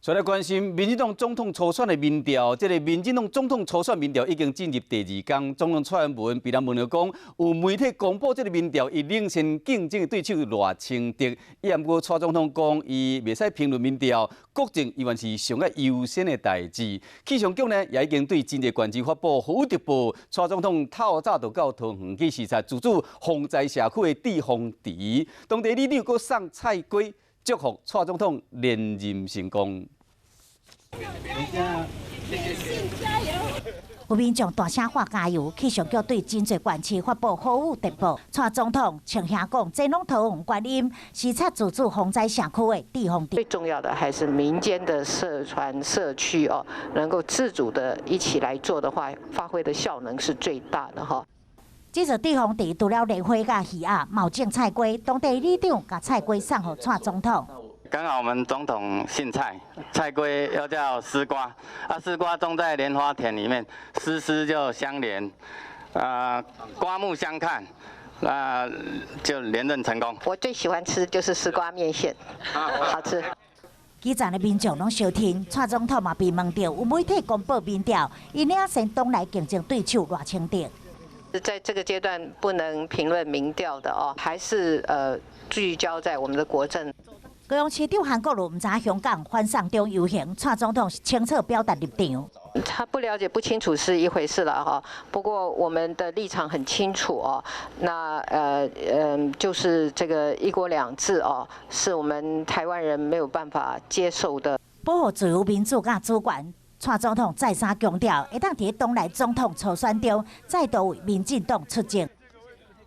再來關心民進黨總統初選的民調，這個民進黨總統初選民調已經進入第二工。總統蔡英文被人問著講，有媒體公布這個民調，伊領先競爭的對手賴清德。伊毋過蔡總統講，伊袂使評論民調，國政依然是上愛優先的代誌。氣象局呢，也已經對真濟縣市發布豪雨特報。蔡總統透早就到桃園去視察自主防災社區的滯洪池，當地里長閣送菜瓜，祝福蔡總統連任成功。有民眾大聲喊加油，氣象局對真濟縣市發布豪雨特報。蔡總統穿兄講，前往桃園觀音視察自主防災社區的滯洪池。最重要的還是民間的社團社區哦，能夠自主的一起來做的話，發揮的效能是最大的哈。這座滯洪池除了蓮花佮魚鴨，嘛有種菜瓜，當地里長共菜瓜送予蔡總統。剛好我們總統姓蔡，菜龜又叫絲瓜，啊絲瓜種在蓮花田裡面，絲絲就相連，啊刮目相看，那就連任成功。我最喜歡吃就是絲瓜麵線，好吃。基層的民眾攏相挺，蔡總統嘛被問著有媒體公布民調，伊領先黨內競爭對手賴清德。在這個階段不能評論民調的哦，還是聚焦在我們的國政。高雄市長韓國瑜毋知香港反送中遊行，蔡總統是清楚表達立場。他不了解不清楚是一回事了哈，不過我們的立場很清楚哦。那就是這個一國兩制哦，是我們台灣人沒有辦法接受的。保護自由民主佮主權，蔡總統再三強調，會當佇黨內總統初選中再度為民進黨出征。